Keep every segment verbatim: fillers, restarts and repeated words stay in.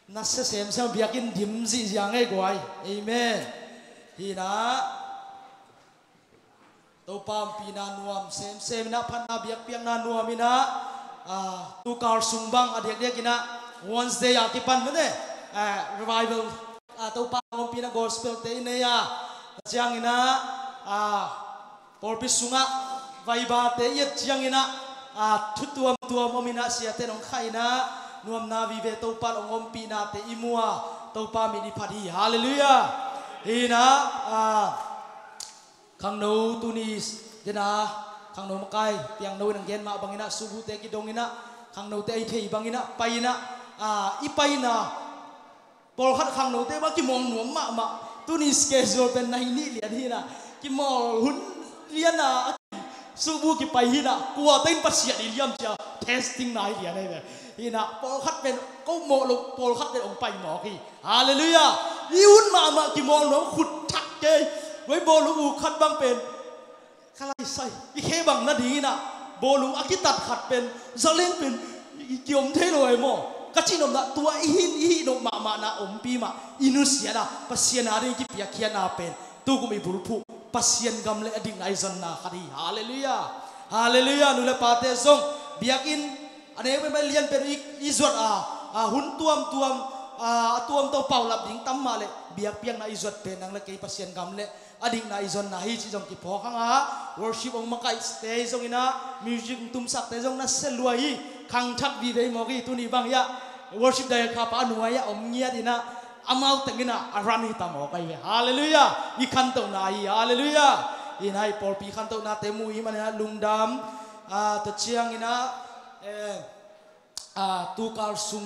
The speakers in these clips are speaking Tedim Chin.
Na sia semsem biakinn dim zihziang ei guai. Amen. Hinah Topa ompihna nuam semsem inah phatna biakpiakna nuam inah, ah, tukal sung bang a diakdiak inah Wednesday a kipan mene, ah, revival, ah, Topa ompihna gospel te i nei a ciang inah, ah, pawlpi sungah vaibate i et ciang inah, ah, thu tuamtuam om inah siate nong kha inah nuamna vive Topa hong ompihnate i mua Topa min i phat hi. Halleluiah. Hinah, ah, khangno tuni dena khangno makai piangno in ang gen mah bang inah suhbute kidong inah khangnote a i thei bang inah pai inah, ah, i pai inah pawlkhat khangnote mah kimawl nuam mahmah. Tuni schedule pen nai nih lian hinah kimawl hun lian a suhbu kipai hinah kuate in Pasian i liam cia testing nai lian ahi ve. Hinah pawlkhat pen ko mawh lo pawlkhat pen hong pai mawk hi. Halleluiah. I hun mahmah kimawl nuam khut thak kei. Roi bawlung uh khat bang pen ka laisai i khe bang nading inah bawlung a kitat khat pen zaleng pen i kiom thei lo ai maw? Ka cihnopna tua i hin i hihnop mahmahna ompi mah i nusiatna Pasian a ding kipiakkhiatna pen tukum i bulphuh Pasian gam le a dikna i zonna khat hi. Halleluiah. Halleluiah. Nu le pate zong biakinn a neu pen bai lian pen i, i zuat a, a hun tuamtuam, a, a tuamtuam paulap ding tam mah le biakpiakna i zuat pen nang le kei Pasian gam le a dikna i zonna hi cih zong kiphawk hang a, worship hong makaihte zong inah music hong tumsakte zong na sia lua hi. Khangthak vive mawk hi. Tuni bang hiah worship director pa a nuai ah om ngiat inah amau teng inah a ran hi ta mawk ahi ve. Halleluiah. I khantohna hi. Halleluiah. Inah i pawlpi khantohnate mu i man inah lungdam, ah, tua ciang inah, eh, ah, tukal sung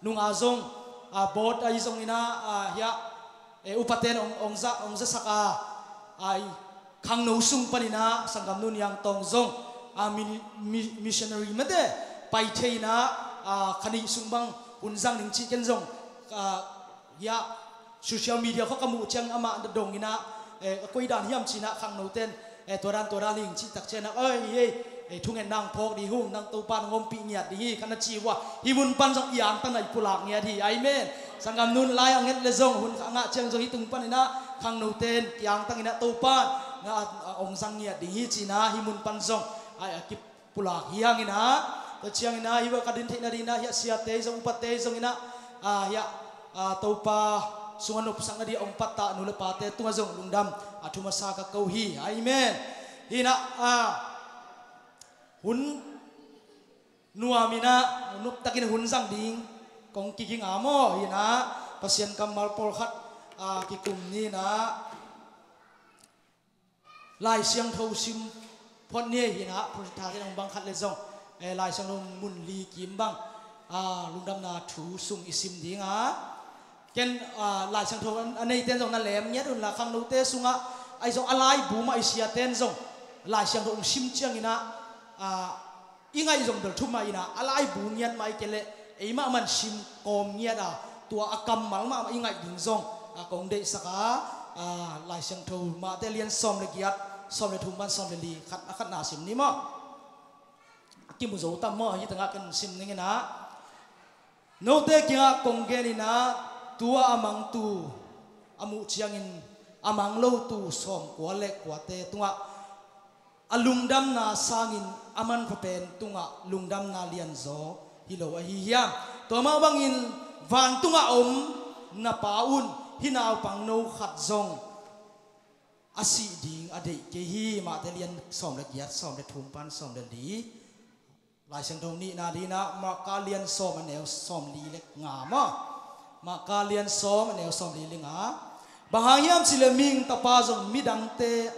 nunga zong, ah, board ahi zong inah, ah, hiah, eh, upaten ong, ong za, ong zasak a, ah, i khangno sung pan inah sanggam nu Niang Tawng zong, ah, mi, mi, missionary mate pai thei inah, ah, kha nih sung bang hun zang ning cih ken zong, ah, hiah social media khua ka muh ciang amah na dong inah, eh, a koi dan hiam ci inah khangnoten, eh, tua dan tua dan hing cih tak ciang inah, oi, ei, ei, thungen nang phawk ding hung, nang Topa nang ompih ngiat ding hi, khan na ci uh a, hih mun pan zong i angtang na i pulak ngiat hi. Amen. Sanggam nun lai a nget le zong hun a ngah ciang zong hih tung pan inah khangnoten ki angtang inah Topa na, a, a, ong zang ngiat ding hi ci inah hih mun pan zong, ai, a kip pulak hi hang inah, tua ciang inah, hih bang ka din theihna ding inah, hiah siate zong, upate zong inah, ah, hiah, ah, Topa sungah nopsak nading a ong pattah nu le pate tungah zong lungdam a thu masa ka ko hi. Amen. Hinah, ah, hun nuam inah, noptakin hun zang ding kong kiging a maw, hinah, Pasian kammal pawlkhat, ah, kikum ni inah, Lai Siangtho sim phot ni ei hinah, profet thate nong bang khat le zong, eh, Lai Siangtho mun li kim bang, ah, lungdamna thu sung i sim ding a. Ken, ah, Lai Siangtho a, a neite zong na lem ngiat un la, khangnote sungah, ahi zong a laibu mah i siaten zong, Lai Siangtho ong sim ciang inah, ah, i ngaih zong bel thu mah inah, a laibu ngiat mah i kei leh, eimah man sim kawm ngiat a, tua a kammal mahmah i ngaih ding zong, a kong deihsak a, a, Lai Siangtho Mate lian sawm le giat, sawm le thum pan sawm le li, khat, a khatna sim ni maw. A kimu zo tam maw, hih tengah ken sim ning inah. Note kiangah kong gen inah, tua a mangtu, a muh ciangin, a mang lotu sawmkua le kuate tungah, a lungdamna sangin a manpha pen tungah lungdamna lianzaw hi lo ahi hiam? Tua mah bangin vantungah om na Pa un hih naupangno khat zong a sih ding a deih kei hi. Mate lian sawm le giat, sawm le thum pan sawm le li. Lai Siangtho nihna ding inah Marka lian sawm a neu sawm li le nga maw. Marka lian sawm a neu sawm li le nga. Bang hang hiam cih leh mihing Tapa zong midangte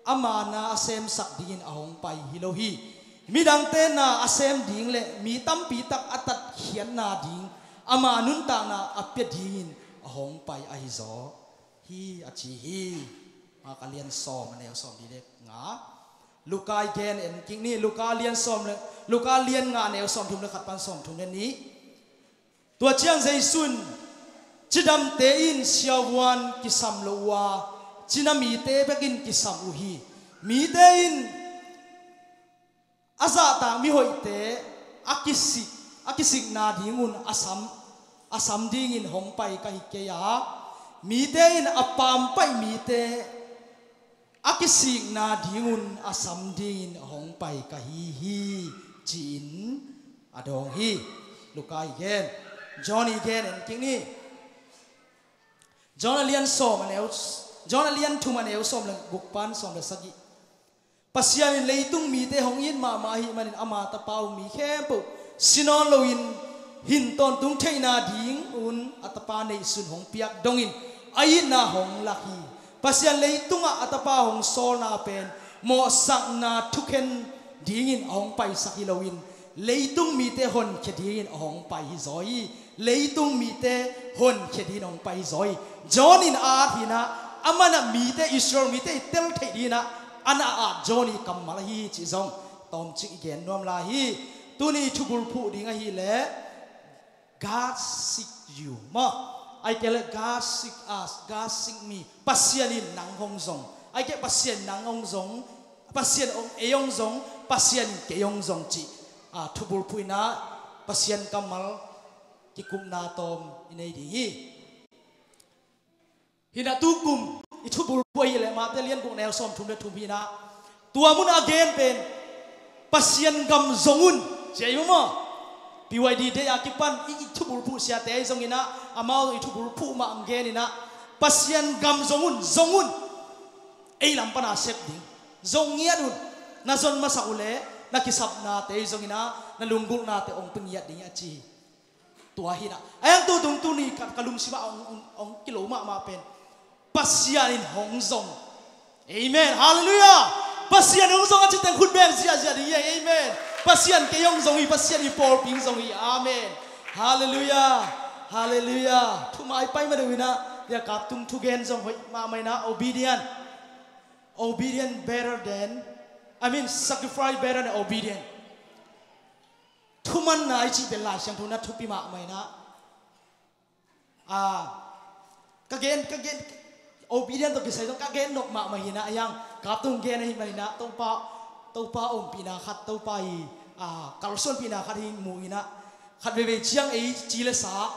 ama na a semsak dingin a hong pai hi lo hi. Midangte na a sem ding le mi tampi tak a tatkhiatna ding ama nuntakna a pia dingin a hong pai ahi zaw hi, a ci hi. Marka lian sawm a neu sawm li le nga. Luka i gen en kik ni, Luka lian sawm le, Luka lian nga neu sawm thum le khat pan sawm thum le nih. Tua ciang Jesu in, cidamte in siavuan kisam lo uh a, cina mite bekin kisam uh hi. Mite in a zahtak mihoihte a kisik, a kisikna dingun a sam a sam dingin hong pai ka hi kei a, mite in a pampaih mite a kisikna dingun a sam dingin hong pai ka hi hi, ci-in a dawng hi. Luka i gen, John i gen en kik ni. John a lian sawm a neu, John a lian thum a neu sawm le guk pan sawm le sagih. Pasian in leitung mite hong it mahmah ahih manin ama tapa uh mi khempeuh si nawn loin hin tawntung theihna dingun a tapa neihsun hong piak dongin a itna hong lak hi. Pasian leitungah a tapa hong sawlna pen mawhsakna thukhen dingin a hong paisak hi loin leitung mite honkhia dingin a hong pai hi zaw hi. Leitung mite honkhia dingin a hong pai hi zaw hi. John in a at hi-in ah, aman ah mite, Israel mite i tel theih dingin ah a na at John i kammal ahi hi cih zong tawmcik i gen nuam lai hi. Tuni i thubulphuh ding ahih leh, God seek you maw? Ahih kei leh God seek us, God seek me. Pasian in nang hong zong. Ahih kei leh Pasian nang hong zong, Pasian hong, ei hong zong, Pasian in kei hong zong cih, a, thubulphuh in ah Pasian kammal kikupna tawm i nei ding hi. Hi-in ah tukum i thubulphuh ahih leh Mate lian guk neu sawm thum le thum hi-in ah, tua mun a gen pen Pasian gam zong un, ci-a hi maw? P Y D day a kipan i, i thubulphuh siate ahi zongin ah, amau i thubulphuh mah hong gen in ah, Pasian gam zong un, zong un. Ei lam pan a sep ding zong ngiat un. Na zon masa uh leh na kisapnate ahi zongin ah, na lunggulhnate hong pia ngiat ding hi, a ci hi. Tua hi-in ah, a hiang tu tung tuni ka, ka lungsim ah hong, hong, hong kilo mahmah pen Pasian in hong zong. Amen. Halleluiah. Pasian hong zong a ci teng khut beng ziahziah ding hi. Amen. Pasian kei hong zong hi, Pasian i pawlpi hong zong hi. Amen. Halleluiah. Halleluiah. Thumai pai ma deuh in ah, tua kap tung thugen zong hoih mahmah in ah, obedient. Obedient better than, I mean, sacrifice better than obedient. Thumanna i cih pen Lai Siangtho in ah thupi mahmah in ah. Ah, ka gen, ka gen, obedient tawh kisai zong ka gen nop mahmah hi-in ah, a hiang kap tung gen ahih manin ah, Topa, Topa ompihna khat, Topa i, ah, kalsuanpihna khat hi mu in ah, khat veivei ciang ei ci le sa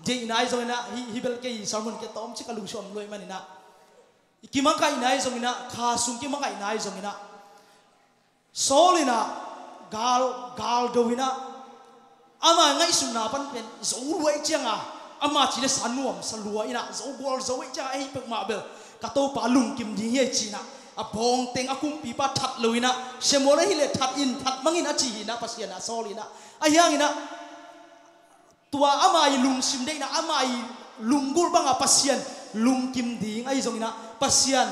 deihna ahi zongin ah, hih, hih bel kei sermon kei tawmcik ka lungsim om lua ahih manin ah, i kimakaihna ahi zongin ah, kha sung kimakaihna ahi zongin ah, Saul in ah gal, gal do in ah, ama ngaihsutna pan pen zo lua ahih ciang a, ama ci le sa nuamsa lua in ah, zo gual zo ahih ciang a, ei peuhmah bel ka Topa lungkim ding hi, ci-in ah, a bawngteng a kumpipa that lo in ah, Samuel ahih leh that in, that mang in, a ci hi-in ah, Pasian ah, Saul in ah, a hiang in ah, tua ama i lungsim deihna, ama i lunggulh bang a Pasian lungkim ding ahi zongin ah, Pasian,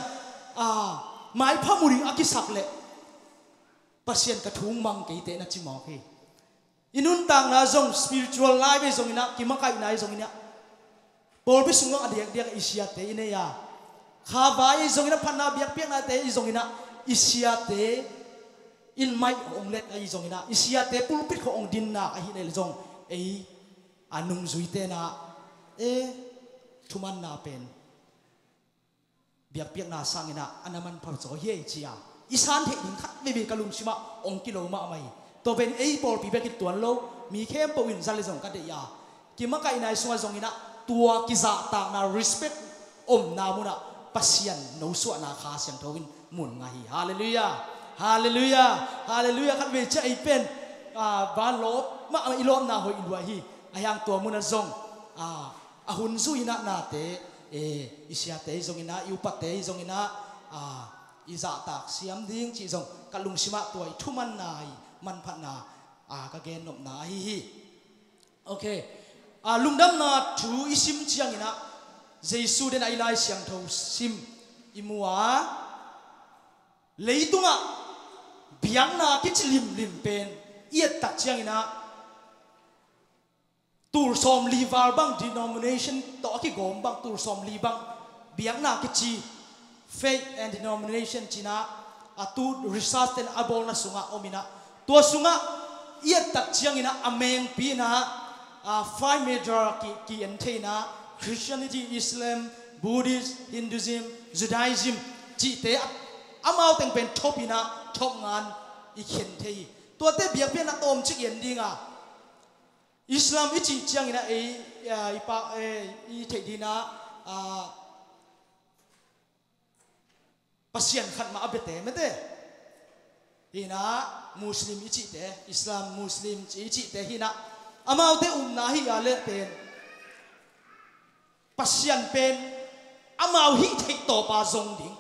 ah, maipha mu ding a kisak leh, Pasian ka thu hong mang kei teh, na ci mawk hi. I nuntakna zong, spiritual life ahi zongin ah, kimakaihna ahi zongin ah, pawlpi sung zong a diakdiak i siate i nei a, kha vai ahi zongin ah, phatna biakpiaknate ahi zongin ah, i siate in mic hong let ahi zongin ah, i siate pulpit khawng hong dinna ahih leh zong, ei a nungzuite in ah, e, thumanna pen biakpiakna sangin ah a na manpha zaw hi ei, ci-a i san theih ding khat veivei ka lungsim ah hong kilo mahmah hi. Tua pen ei pawlpi bek hi tuan lo, mi khempeuh in za le zong ka deih a, kimakaihna i sungah zongin ah, tua kizahtakna, respect omna munah Pasian nosuahna Kha Siangtho in mun ngah hi. Halleluiah. Halleluiah. Halleluiah. Khat vei ciang ei pen, ah, van lawp mah, i lawpna hoih lua hi. A hiang tua munah zong, ah, a hun zui in ah nate, eh, i siate ahi zongin ah, i upate ahi zongin ah, ah, i zahtak siam ding cih zong ka lungsim ah tua i thumanna i manphatna, ah, ka gennopna ahi hi. Ok. Ah, lungdamna thu i sim ciangin ah, Jesu den a i Lai Siangtho sim i mu a, leitungah biakna kici limlim pen i et tak ciangin ah, tul sawmli val bang, denomination tawh a kigawm bang, tul sawmli bang biakna kici, faith and denomination ci-in ah, a tu research ten a bawlna sungah om in ah, tua sungah i et tak ciangin ah, a mengpi in ah, ah, five major ki, ki en thei in ah, Christianity, Islam, Buddhist, Hinduism, Judaism cihte ah, amau teng pen thop in ah, thop ngan i khen thei hi. Tuate biakpiakna tawmcik i en ding a, Islam i cih ciangin ah ei, ah, i pa, eh, i theih dingin ah, ah, Pasian khat mah a biate mete. Hi-in ah Muslim i cihte, Islam, Muslim i cihte hi-in ah amaute upna hi a leh pen Pasian pen amau hih theih tawpa zong ding,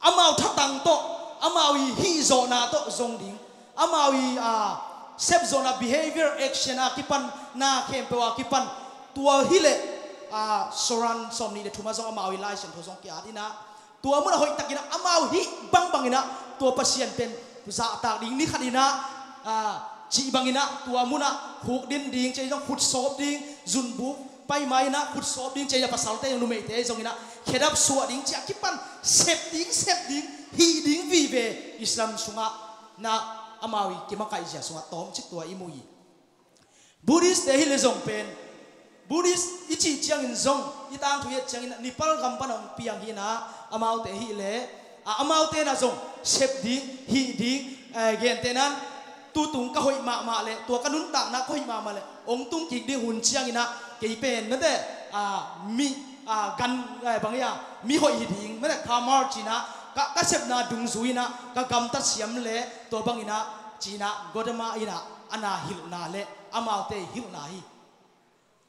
amau thatang tawh, amau i hih zawhna tawh zong ding, amau i, ah, sep zawhna behavior, action a kipan, na khempeuh a kipan, tua hi leh, ah, Soran sawmnih le thum ah zong amau i Lai Siangtho zong ki-at in ah, tua munah hoihtakin ah amau hih bangbangin ah tua Pasian pen zahtak ding, ni khatin ah, ah, cih bangin ah tua munah khukdin ding, ci-a zong khutsawp ding, zunbuk paima in ah khutsawp ding, ci-a pasalte zong, numeite zongin ah khedap suah ding, ci-a kipan sep ding, sep ding, hih ding vive Islam sungah na amau i kimakaihzia sungah tawmcik tua i mu hi. Buddhist te hi leh zong pen, Buddhist i cih ciangin zong, i tangthu i et ciangin Nepal gam pan hong piang hi-in ah, amaute hi leh, a, amaute in ah zong sep ding, hih ding, eh, gentehna-in, tutung ka hoih mahmah leh, tua ka nuntakna ka hoih mahmah leh, hong tung kik ding hun ciangin ah, kei pen mete, a, mi, a, gan, eh, bang hi-a, mi hoih hi ding, mete, karma ci-in ah, ka, ka sepna dungzui-in ah, ka gamtat siam leh, tua bangin ah, ci-in ah, Gautama in ah, a na hilhna leh, amaute hilhna hi.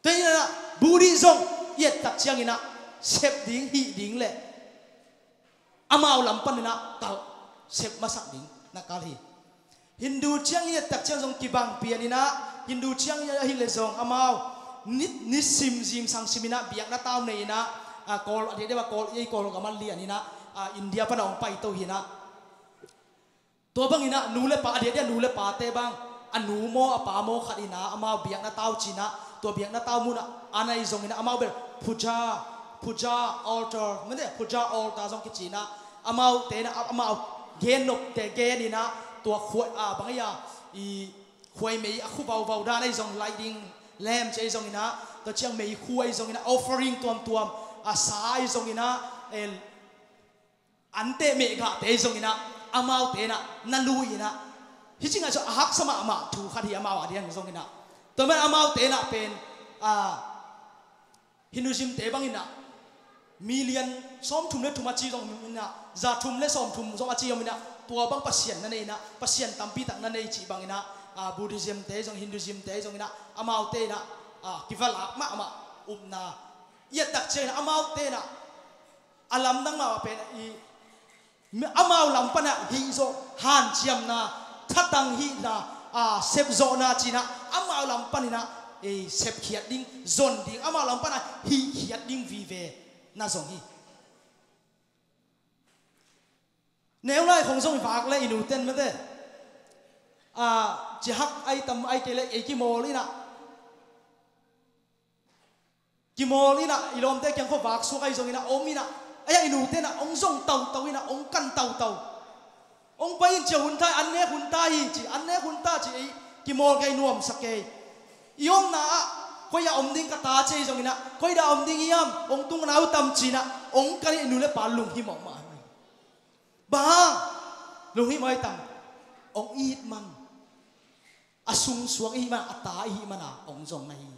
Tua hi-in ah, Buddhist zong i et tak ciangin ah, sep ding, hih ding leh amau lam panin ah kalh, sep masak ding na kalh hi. Hindu ciang i et tak ciang zong kibang pian in ah, Hindu ciang i et leh zong amau ni, nisim zimsang sim in ah biakna tau nei in ah, a, Kawl, a diakdiak a Kawl, ei Kawlgam ah lian in ah, a, India pan ah hong paito hi-in ah. Tua bangin ah nu le pa, a diakdiak nu le pate bang, a nu maw, a pa maw khat in ah, amau biakna tau ci-in ah, tua biakna tau munah, a nai zongin ah, amau bel puja, puja altar, mete, puja altar zong kici-in ah, amaute in ah, amau gen nopte gen in ah, tua khuai, a, bang hi-a, i khuai mei a khu vauvau dan ahi zong, lighting lamp ci-a ahi zongin ah, tua ciang meikhu ahi zongin ah, offering tuamtuam, a, sa ahi zongin ah, eh, ante mehgahte zongin ah, amaute in ah na lui in ah, hih ci-in ah zong a haksa mahmah thu khat hi, amau a diang zongin ah. Tua manin amaute in ah pen, a, Hinduism te bangin ah, million sawmthum le thum a ci zong in ah, za thum le sawmthum zong a ci zong in ah, tua bang pasian na nei in ah, pasian tampi tak na nei cih bangin ah, a, Buddhism te zong, Hinduism te zongin ah, amaute in ah, a, kivalak mahmah upna i et tak ciangin ah, amaute in ah, a lamdang mah pen i, amau lam pan ah hih zawh, hanciamna, thatang hihna, a, sepzawhna ci-in ah, amau lam panin ah, ei, sepkhiat ding, zon ding, amau lam pan ah hihkhiat ding vive na zong hi. Neu lai khong zong i vak leh i nute in mete, a, cihak ahi tam ahi kei leh ei kimawl in ah, kimawl in ah, i lawmte kiang khuavak suak ahi zongin ah, om in ah, a, i nute in ah hong zong tautau in ah, hong kan tautau. Hong pai in, ci-a hun ta hi, an nek hun ta hi ci, an nek hun ta ci, ei kimawl kei, nuamsa kei. I omna ah koi ah om ding ka ta, ci-a ahi zongin ah, koi dah om ding hiam, hong tungna uh tam ci-in ah, hong kan in, i nu le pa lunghimawh mahmah hi. Bang lunghimawh ahi tam, hong it man, a sungsuang i hih man, a ta i hih man a hong zong na hi.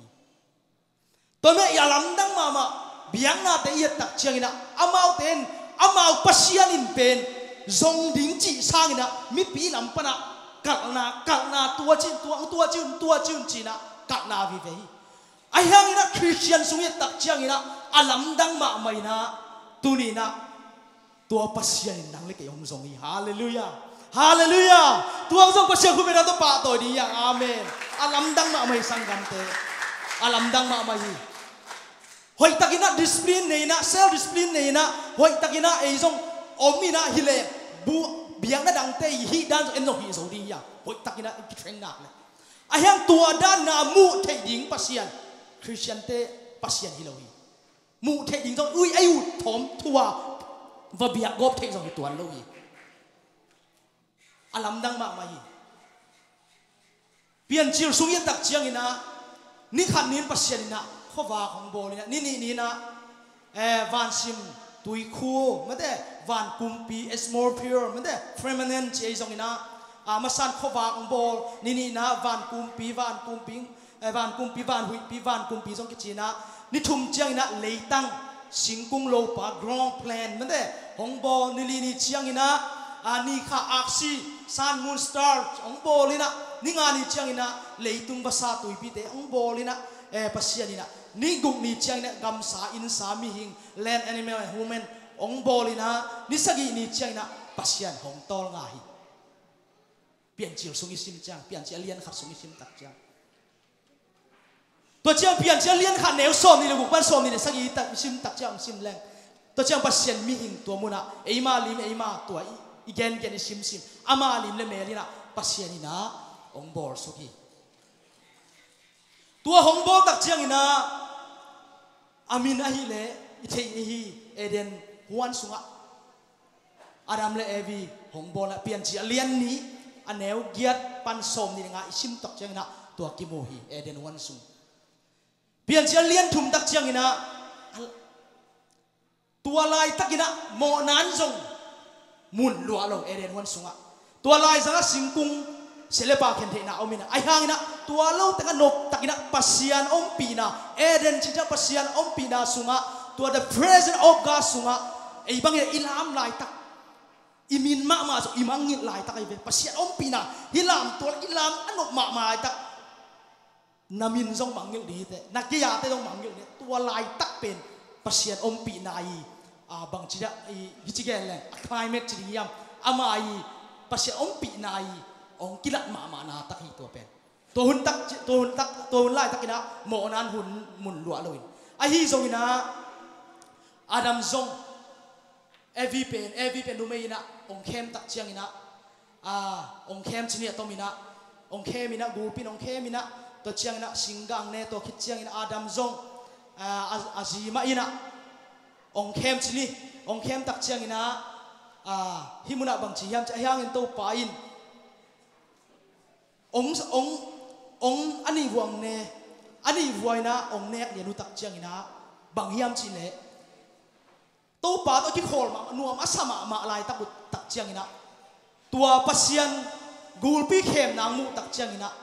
Tua manin a lamdang mahmah biaknate i et tak ciangin ah, amaute in, amau Pasian in pen zong ding cih sangin ah, mipi lam pan ah kalhna, kalhna, tua ci-in, tua, tua ci-un, tua ci-un ci-in ah kalhna vive hi. Ahi hangin ah Khristian sung i et tak ciangin ah, a lamdang mahmah in ah, tuni-in ah tua Pasian in nang le kei hong zong hi. Halleluiah. Halleluiah. Tua hong zong Pasian khut bengna tawh pahtawi ding hi hang. Amen. A lamdang mahmah hi, sanggamte. A lamdang mahmah hi. Hoihtakin ah discipline nei in ah, self discipline nei in ah, hoihtakin ah ei zong om in ah hi leh, bu, biakna dangte i hih dan zong en zong hih zo ding hi hang. Hoihtakin ah en kithreng nak leh. Ahi hang tua dan na muh theih ding Pasian, Khristiante Pasian hi lo hi. Muh theih ding zong, ui, ei ut thawm thu-a va biak gawp theih zong hi tuan lo hi. A lamdang mahmah hi. Piancil sung i et tak ciangin ah, ni khat ni-in Pasian in ah khuavak hong bawl in ah, ni nih ni-in ah, eh, vansim tuikhu, mate, vankumpi, atmosphere, mate, firmament ci-a ahi zongin ah, a masa-in khuavak hong bawl, ni nih ni-in ah vankumpi, vankumpi eh, van kumpi, van huihpi, van kumpi zong kici inah, ni thum ciang inah leitang, singkung lopa, ground plant mate hong bawl, ni li ni ciang inah, ah, ni kha aksi, sun, moon, star hong bawl inah, ni nga ni ciang inah leitung vasa tuipite hong bawl inah, eh, Pasian inah, ni guk ni ciang inah gamsa, innsa, mihing, land, animal and human hong bawl inah, ni sagih ni ciang inah Pasian hong tawlnga hi. Piancil sung i sim ciang, Piancil a lian khat sung i sim tak ciang. Tua ciang Piancil a lian khat neu sawm nih le guk pan sawm nih le sagih i tak, i sim tak ciang, sim leng. Tua ciang Pasian mihing tua munah, eima lim, eima tua i, i gengen, i simsim, ama lim le mel inah Pasian inah hong bawlsuk hi. Tua hong bawl tak ciang inah, a min ahih leh i theih i hi, Eden huan sungah Adam le Evi hong bawlna, Piancil a lian nih, a neu giat pan sawm nih le nga i sim tak ciang inah tua kimu hi, Eden huan sung. Piancil a lian thum tak ciang inah, tua laitak inah mawhna in zong mun luah lo, Eden huan sungah. Tua laizangah singkung, sia le pa khen theihna om inah, ahi hang inah tua lo tengah nop tak inah Pasian ompihna, Eden cih ciang Pasian ompihna sungah, tua the presence of God sungah, ei bang inah i lam laitak, i min mahmah zong i mangngilh laitak ahi ve. Pasian ompihna hih lam, tua i lam a nop mahmah laitak, na min zong mangngilh ding hi teh, na gei-ate zong mangngilh ding hi teh. Tua laitak pen Pasian ompihna i, ah, bangci dah i, hici gen leng, a climate ci ding hiam, ama i Pasian ompihna i hong kilat mahmahna tak hi tua pen. Tua hun tak, tua hun tak, tua hun laitak inah mawhna in hun mun luah lo in. Ahi zong inah Adam zong, Evi pen, Evi pen numei inah hong khem tak ciang inah, ah, hong khem ci ni, a tom inah hong khem inah, gulpi in hong khem inah, tua ciang inah singgang ne, tua khit ciang inah Adam zong, ah, a, a zi mah inah hong khem ci ni, hong khem tak ciang inah, ah, hih munah bangci hiam cih, ahi hangin Topa in hong, hong, hong a nih vua hong ne, a nih vua inah hong nek lian uh tak ciang inah, bang hiam cih leh, Topa tawh kikhawl mah, nuam a sa mahmah laitak uh tak ciang inah, tua Pasian gulpi khemna hong muh tak ciang inah,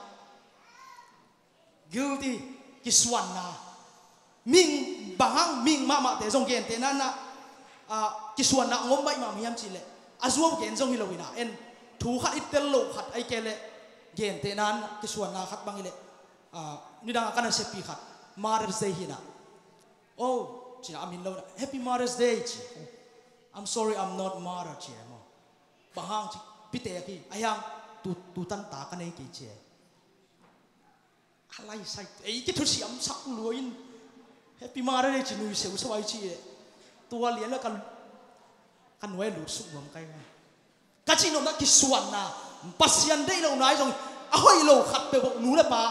guilty, kisuanna. Mihing bang hang, mihing mahmahte zong gentehna inah, ah, kisuanna hong om baih mah hiam cih leh, a zuau gen zong hi lo inah, en, thu khat i tel loh khat, ahih kei leh gentehna in kisuanna khat bang hi leh, ah, nidang a ka naseppi khat Mother's Day hi inah, oh, ci inah a min lo inah, Happy Mother's Day, ci. I'm sorry, I'm not mother, ci e maw. Bang hang ci, pitek hi, ahi hang tu, tu tan ta ka nei kei, ci e. A lai sai, ei kithusiam sak lua in, Happy Mother's Day ci, nui seu sawai ci e. Tua lian la ka, ka nuai lut suk nuam kai ngai. Ka cih nopna kisuanna, Pasian deih lohna ahi zong, a hoih lo khat peuh bawk, nu le pa,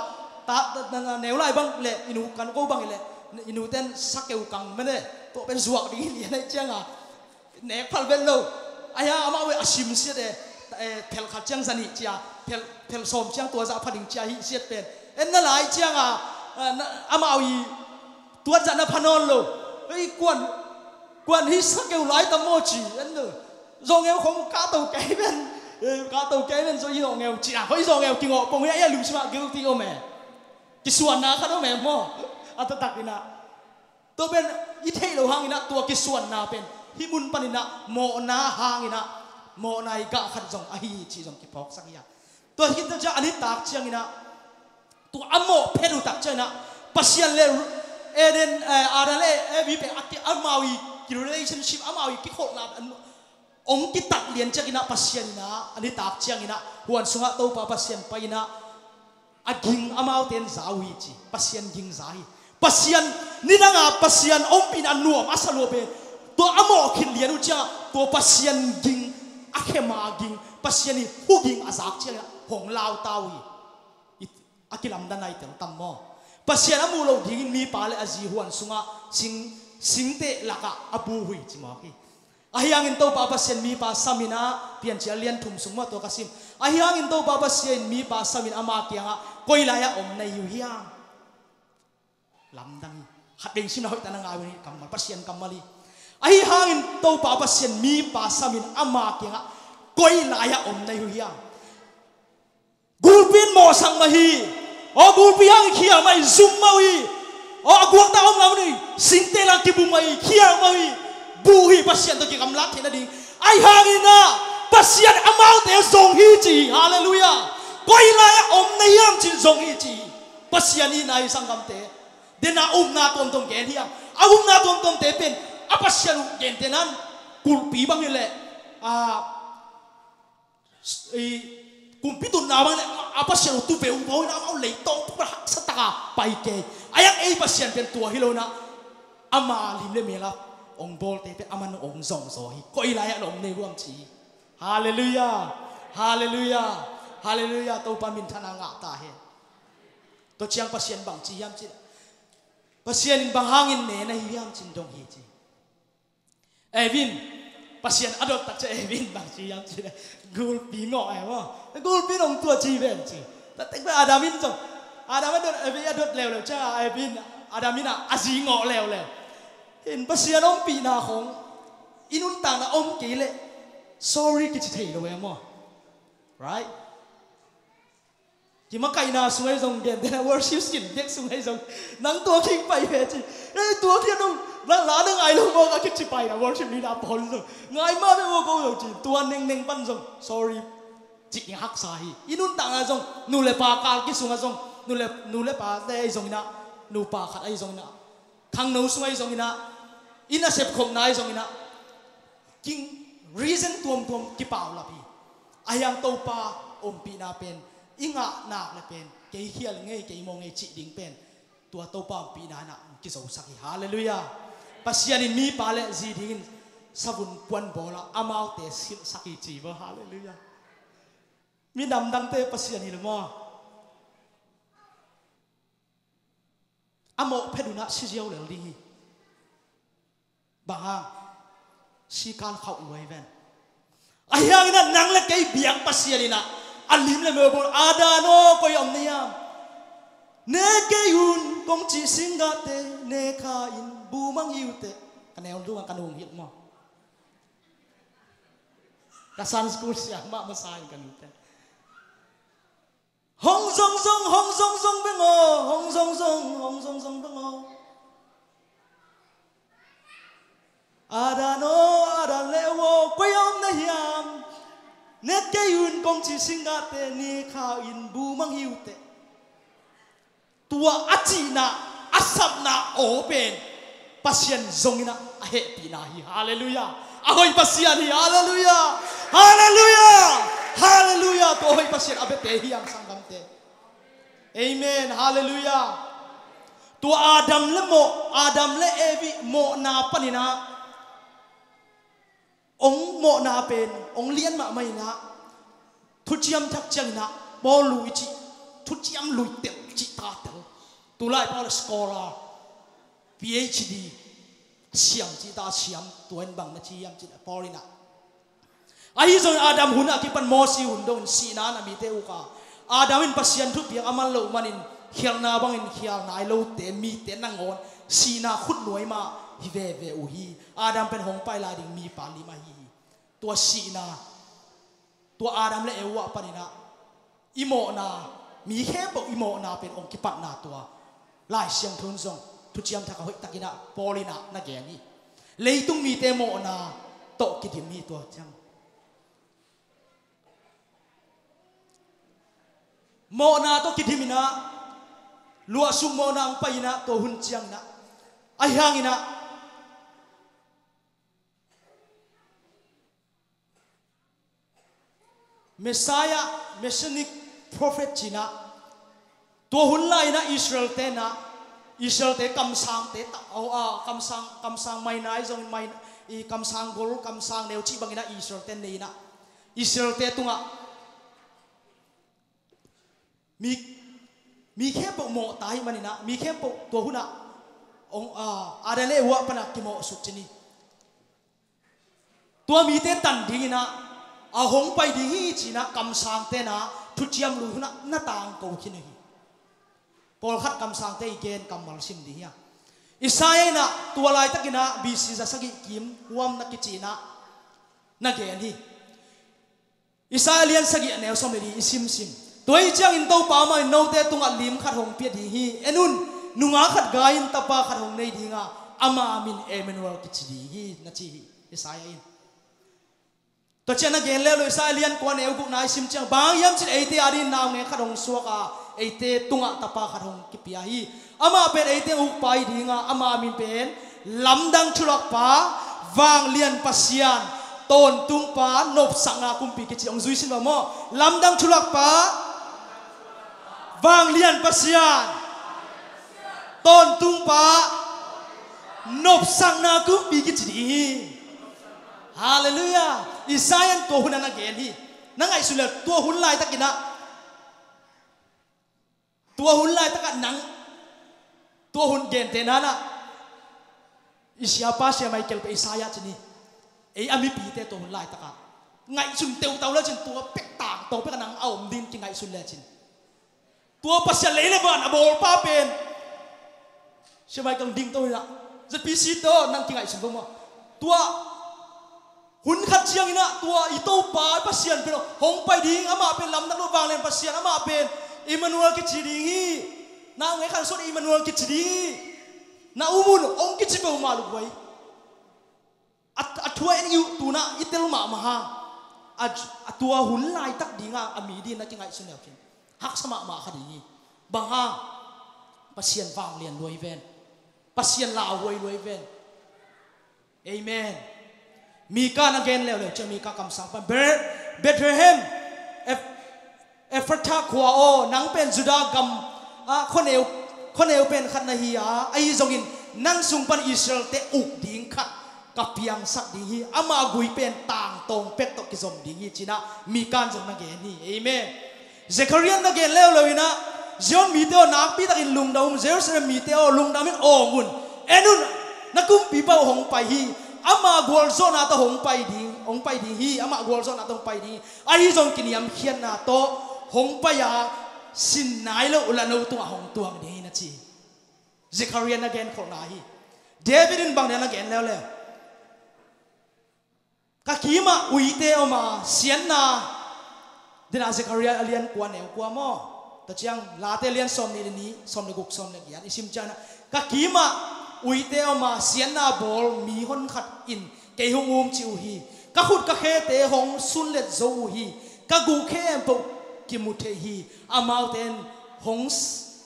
ta, ta, ta, ta neu lai bang le, i nu kan ko bang le, i nu ten sakeu kang mene, tua pen zuak ding hi lian ahi cianga, nek phal vet lo. Ahi hang amau a sim siat e, eh, phel khat ciang za nih cia, phel, phel sawm ciang tua zah pha ding cia hi siat pen. En na lai cianga, eh, na, amau i tuat zah na pha nawn lo. Hei, kuan, kuan hi sakeu lai tam maw ci, en lo. Zawngeu khong ka to kei ven, eh, ka to kei ven, zaw hi zawngeu ci a. Hoi zawngeu kingawh pong hi a, ia lungsim ah guilty om e. Kisuanna khat om e maw. A taktak inah. Tua pen i theih loh hang inah tua kisuanna pen hih mun pan inah mawhna hang inah mawhna i gah khat zong ahi cih zong kiphawksak hi a. Tua hi ta ciang a nitak ciang inah tua a mawh phet uh tak ciang inah Pasian le Eden, eh, Adam le Evi pen a ki, amau i ki relationship, amau i kikholhna ong kitat lian ciang inah Pasian inah a nitak ciang inah huan sungah Topa Pasian pai inah a ging amaute in za uh hi ci. Pasian ging za hi. Pasian, nidanga Pasian ompihna nuam a sa lua pen, tua a mawh khit lian uh ciang tua Pasian ging, a khema ging, Pasian i hu ging a zak ciang inah hong lauta uh hi. I, a kilamdanna i tel tam maw? Pasian a muh loh dingin mipa le a zi huan sungah sing, singteh lakah a bu uh hi ci mawk hi. Ahi hangin Topa Pasian mipa sam inah, Piancil a lian thum sung mah tua ka sim. Ahi hangin Topa Pasian mipa sam in ama kiangah koi lai-ah om na hi uh hiam? Lamdang hi. Khat beng simna hoih ta na ngai uh hi, kammal, Pasian kammal hi. Ahi hangin Topa Pasian mipa sam in ama kiangah koi lai-ah om na hi uh hiam? Gulpi in mawhsak mah hi. Aw gulpi hang i khial mah hi, zum mah uh hi. Aw a guakta om ngam uh hi, singte lang kibu mah hi, khial mah uh hi. Buh hi, Pasian tawh kigamlat theihna ding. Ahi hangin ah Pasian amaute zong hi ci hi. Halleluiah. Koi lai-ah om na hiam cin zong hi ci hi. Pasian i na hi sanggamte. Dena upna tuamtuam gen hiam? A upna tuamtuamte pen a Pasian uh gentehna in kulhpi bang hileh, a, i, kumpi tutna bang hileh a Pasian uh tu veuvaw in amau leitawng tuk a haksa taka pai kei. A iang ei Pasian pen tua hi lo in ah ama lim le mel a ong bawlte pen aman ong zongzaw hi. Koi lai-ah na om na hi uh hiam ci hi. Halleluiah. Halleluiah. Halleluiah. Topa minthanna ngah ta hen. Tua ciang Pasian bang ci hiam cih leh, Pasian in bang hangin ne na hi hiam cin dong hi ci. Evin, Pasian a dot tak ciang Evin bang ci hiam cih leh, gulpi ngawh e maw. Gulpi in hong tuah ci ven ci. Tua tek pen Adam in zong, Adam a dot, Evin a dot leuleu ciang Evin, Adam in a zi ngawh leuleu. Hin Pasian ompihna khong i nuntakna om kei leh sorry kici thei lo e maw. Right? Kimakaihna sung ahi zong, gentehna worship skin bek sung ahi zong, nang tua khing pai ve ci. Ei, tua khing a dong, nang la na ngai lo maw ka kici pai na worship leader pawl zong. Ngai mah ve maw ko zong ci. Tua nengneng pan zong sorry cih ding haksa hi. I nuntakna zong, nu le pa kal kisung ah zong, nu le, nu le pate ahi zongin ah, nupa khat ahi zongin ah, khangno sung ahi zongin ah, i nasep khopna ahi zongin ah, king reason tuamtuam kipaulap hi. Ahi hang Topa ompihna pen i ngah nak le pen kei khial ngei, kei mawh ngei cih ding pen tua Topa ompihna in ah kizosak hi. Halleluiah. Pasian in mipa le zi dingin savun puan bawl a amaute silhsak hi ci maw. Halleluiah. Mi namdangte Pasian hi lo maw. A mawh phet un ah si ziau lel ding hi. Bang hang? Si kan khauh luai ven. Ahi hangin ah nang le kei biak Pasian in ah a lim le mel bawl, Adam aw, koi ah om na hiam? Ne kei un kong cih singgahte ne kha in, bu mang hi uh teh. Ka neu dungah ka nung hilh maw. Ka Sunday school siam mah masa in ka nute. Hong zongzong, hong zongzong beng aw, hong zongzong, hong zongzong beng aw. Adam aw, Adam le Eva aw, koi ah om na hiam? Ne kei un kong cih singgahte ne kha in, bu mang hi uh teh. Tua a cihna, a sapna aw pen Pasian zongin ah a hehpihna hi. Halleluiah. A hoih Pasian hi. Halleluiah. Halleluiah. Halleluiah. Tua hoih Pasian a biate hi hang sanggamte. Amen. Halleluiah. Tua Adam le mawh, Adam le Evi mawhna panin ah, ong mawhna pen ong lian mahmah in ah, thuciam thak ciangin ah, Paul lui cih, thuciam lui tel cih ta tel. Tulai Paul scholar, P H D, siam cih ta siam, tua in bang na ci hiam cih leh Paul in ah, ahi zongin Adam hun a kipan Mosi hun dongin sihna na mite uk a, Adam in Pasian thupiak a man loh manin khialhna bangin khial nai lote mite nangawn sihna khutnuai mah hi veve uh hi. Adam pen hong pai lai ding mipa lim ahi hi. Tua sihna, tua Adam le Eva panin ah i mawhna, mi khempeuh i mawhna pen hong kipatna tua Lai Siangtho in zong thuciam thak a hoih takin ah Paul in ah na gen hi. Leitung mite mawhna tawh kidim hi tua ciang. Mawhna tawh kidim in ah, luahsuk mawhna hong pai in ah, tua hun ciangin ah, ahi hangin ah Messiah, Messianic Prophet ci-in ah, tua hun lai-in ah Israel-te in ah, Israel-te kamsangte ta, aw, a, kamsang, kamsang maina i zong, mai, i kamsang gol, kamsang neu cih bangin ah Israel-te nei-in ah, Israel-te tungah mi, mi khempeuh mawh ta ahih manin ah, mi khempeuh tua hun ah, ong, a, Adam le Eva pan ah kimawhsuk cin hi. Tua mite tan dingin ah, a hong pai ding hi ci-in ah kamsangte in ah thuciam lui hun ah na tangko khin uh hi. Pawlkhat kamsangte i gen kammal sim ding hi a. Isaiah in ah tua laitakin ah B C za sagih kim huam na kici-in ah na gen hi. Isaiah lian sagih a neu sawm le li i simsim. Tua hi ciangin Topa amah in note tungah lim khat hong pia ding hi. En un, nungak khat gai in tapa khat hong nei ding a, ama min Emmanuel kici ding hi, na ci hi Isaiah in. Tua ciang na gen leuleu Isaiah lian kua neu gukna i sim ciang, bang hiam cin eite adingin naungek khat hong suak a, eite tungah tapa khat hong kipia hi. Amah pen eite ukpa hi ding a, ama min pen Lamdang Thulakpa, Vanglian Pasian, Tawntungpa, Nopsakna Kumpi kici. Hong zui sin va maw. Lamdang Thulakpa, Vanglian Pasian, Tawntungpa, Nopsakna Kumpi kici ding hi. Halleluiah. Isaiah in tua hun a na gen hi. Na ngaihsun le tua hun laitakin ah, tua hun laitakah nang tua hun gente nanah i siapa Sia Michael pen Isaiah cin hi. Ei a mipite tua hun laitakah ngaihsun teutau le cin tua pek tangtawng pek a nang a om dingin kingaihsun le cin. Tua Pasian lei le van a bawlpa pen Sia Michael ding to hi a, Z P C to nang kingaihsun ko maw? Tua hun khat ciangin ah tua i Topa Pasian pen hong pai ding, amah pen Lamdang Thulak, Vanglian Pasian, amah pen Emmanuel kici ding hi. Naungek khat suak Emmanuel kici ding hi. Na um un hong kici peuhmah luk vai. A, a thu a en i uh tunah i tel mahmah hang. A, a tua hun laitak dingah a mi dingin na kingaihsun leu khin haksa mahmah kha ding hi. Bang hang? Pasian vanglian lua hi ven. Pasian lauhuai lua hi ven. Amen. Mika na gen leuleu ciang Mika kamsang pan Be-, Bethlehem, Ef-, Efratha khua aw, nang pen Judah gam ah khuaneu, khuaneu pen khat na hi a, ahi zongin nang sung pan Israel-te uk ding khat ka piangsak ding hi. Ama gui pen tangtawng pek tawh kizom ding hi, ci-in ah Mika in zong na gen hi. Amen. Zekhariah in na gen leuleu in ah, Zion mite aw, nakpi takin lungdam un, Jerusalem mite aw, lungdam in awng un. En un, na Kumpipa uh hong pai hi. Ama gualzawhna tawh hong pai ding, hong pai ding hi. Ama gualzawhna tawh hong pai ding hi. Ahi zong kiniamkhiatna tawh hong pai a, sin nai lo uh lano tungah hong tuang ding hi, na ci hi. Zekhariah in na genkholhna hi. David in bang dia na gen leuleu? Ka kimah uite om a, siatna, dena Zekhariah a lian kua neu kua maw? Tua ciang Late lian sawm nih le nih, sawm le guk, sawm le giat i sim ciangin ah, ka kimah uite om a, siatna bawl mi honkhat in kei hong um cih uh hi. Ka khut ka khete hong sunlet zo uh hi. Ka guh khempeuh kimu thei hi. Amaute in hong s-,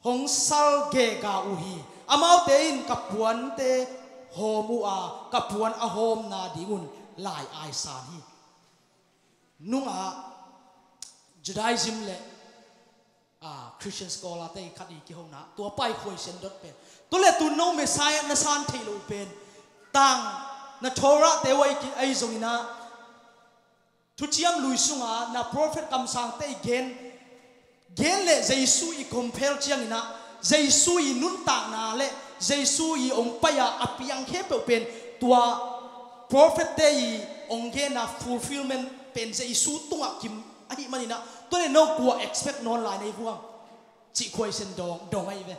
hong sal gega uh hi. Amaute in ka puante hawm uh a, ka puan a hawm nadingun lai aisan hi. Nungah Judaism le, ah, Christian scholar-te i khat i kihona, tua pa i khuaisen dot pen, tua le tu no Messiah na san theih loh pen, tang na Torah-te uh ahi ki-, ahi zongin ah, Thuciam Lui sunga na prophet kamsangte i gen, gen le Jesu i compare ciangin ah, Jesu i nuntakna le Jesu i hong pai-a a piang khempeuh pen tua prophet-te i hong genna fulfillment pen Jesu tungah kim ahih manin ah, tua le no kua expect nawn lai na hi uh hiam cih khuaisen dong, dong ahi ve.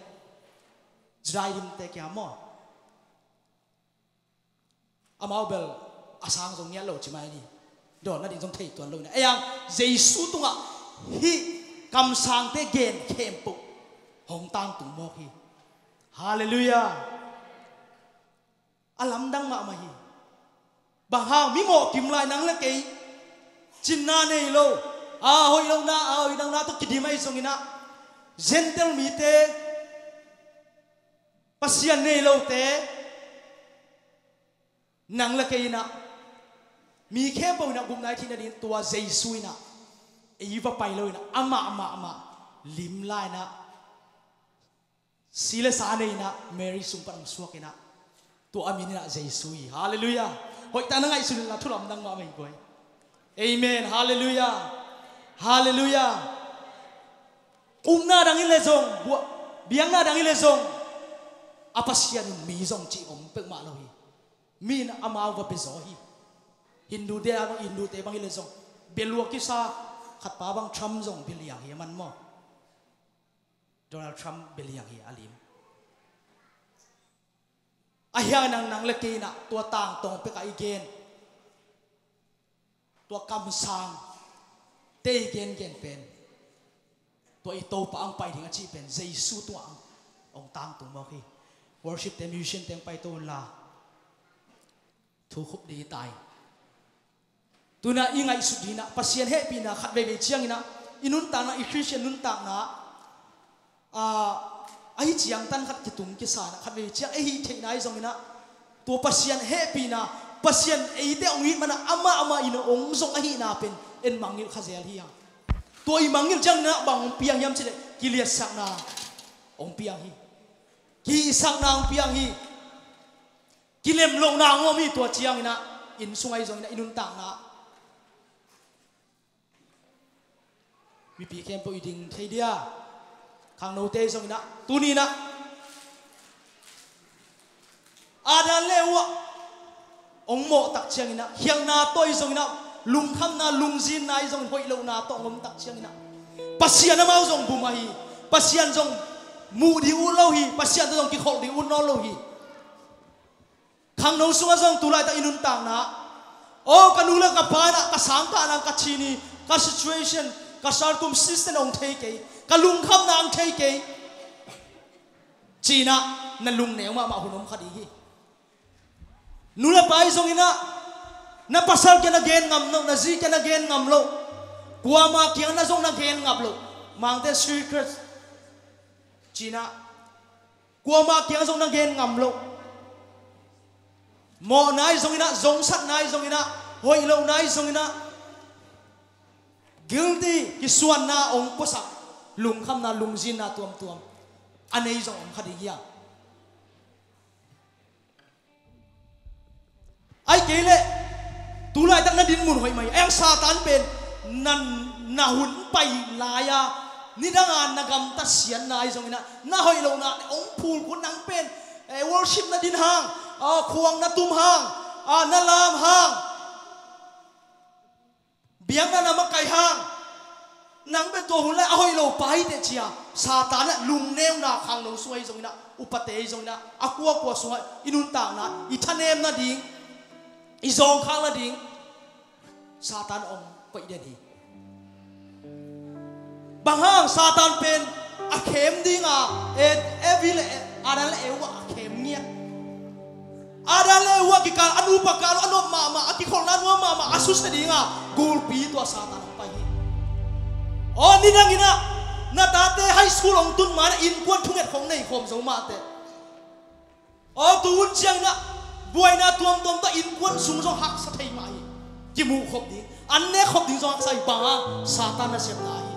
Judaism-te kiang maw? Amau bel a sang zong ngiat lo ci mai ni. Dawnna ding zong thei tuan lo na. Ei ang, Jesu tungah hih kamsangte gen khempeuh hong tangtung mawk hi. Halleluiah. A lamdang mahmah hi. Bang hang, mi mawh kim lai nang le kei, cinna nei lo, a hoih lohna, a hoih lohna tawh kidim ahi zongin ah, Gentile mite, Pasian nei lote, nang le kei in ah, mi khempeuh in ah gupna i theih nadingin tua Jesu in ah ei va pai lo in ah, amah mahmah lim la in ah, si le sa nei in ah, Mary sung pan hong suak in ah, tua a min in ah Jesu hi. Halleluiah. Hoih tak na ngaihsun in la, thu lamdang mahmah hi guai. Amen. Halleluiah. Halleluiah. Upna dang hi le zong, bua-, biakna dang hi le zong, a Pasian in mi zong cih om peuhmah lo hi. Mi in amau va bia zaw hi. Hindu-te a bang, Hindu-te bang hi le zong, bia lua kisa, khatpa bang Trump zong bia liang hi a man maw? Donald Trump bia liang hi a lim. Ahi hang nang, nang le kei in ah tua tangtawng pek ah i gen, tua kamsangte i gengen pen Tua i Topa ang pai ding a cih pen Jesu tungah ang hong tangtung mawk hi. Worship te, musician te hong paito unla, thu khup ding hi ta hi. Tuna i ngaihsut ding inah Pasian hehpihna khat veivei cianginah i nuntakna, i Khristian nuntakna ah, ahi ciang tan khat kitung kisa inah khat veivei ciang ei hih theihna ahi zonginah tua Pasian hehpihna, Pasian eite hong it manah amah amah in hong zong ahihna pen en mangngilh kha zel hi hang. Tua i mangngilh cianginah bang hong piang hiam cihleh kiliatsakna hong piang hi. Kihisakna hong piang hi. Kilemlohna hong om hi. Tua cianginah inn sung ahi zonginah i nuntakna mipi khempeuh i ding thei dia. Khangnote ahi zonginah tuninah Adam le Eva hong mawh tak cianginah khialhna tawh ahi zonginah lungkhamna lungzinna ahi zongin hoih lohna tawh hong om tak cianginah Pasian amau zong bum ahi. Pasian zong muh ding ut lo hi. Pasian tawh zong kikholh ding ut nawn lo hi. Khangno sungah zong tu laitak i nuntakna, aw, ka nu le ka pa inah ka sangkahna ka chin hi, ka situation, ka circumstance hong thei kei, ka lungkhamna hong thei kei, ci-inah na lungneu mahmah hun om kha ding hi. Nu le pa ahi zonginah na pasal kiang na gen ngam lo, na zi kiang na gen ngam lo, kuama kiang na zong na gen ngap lo. Mangte secret ci-inah kuama kiang zong na gen ngam lo. Mawhna ahi zonginah, zongsatna ahi zonginah, hoih lohna ahi zonginah, guilty, kisuanna hong puasak, lungkhamna lungzinna tuamtuam a nei zong om kha ding hi hang. Ahih kei leh tu laitak na dinmun hoih mah hi. Ahi hang Satan pen na, na hun pai lai-a nidanga na gamtat siatna ahi zonginah na hoih lohna hong phulkhun, nang pen, eh, worship na din hang, ah, khuang na tum hang, ah, na lam hang, biakna na makaih hang, nang pen tua hun lai a hoih lo pa hi teh ci-a Satan inah lungneuna khangno sung ahi zonginah, upate ahi zonginah, a kuakua sungah i nuntakna, i thanem nading, i zawngkhak nading Satan hong koih den hi. Bang hang? Satan pen a khem dinga, eh, Evi le, eh, Adam le Eva a khem ngiat. Adam le Eva kikal a nupa kal uh a nop mahmah, a kikholhna nuam mahmah, a susia dinga gulpi tua Satan hong pai hi. Aw, nidanginah na tate high school hong tun ma-inah innkuan thunget khong nei khawm zo mahteh, aw, tu hun cianginah buaina tuamtuam tawh innkuan sung zong haksa thei mah hi. Kimuh khop ding, an nek khop ding zong haksa hi. Bang hang? Satan nasepna hi.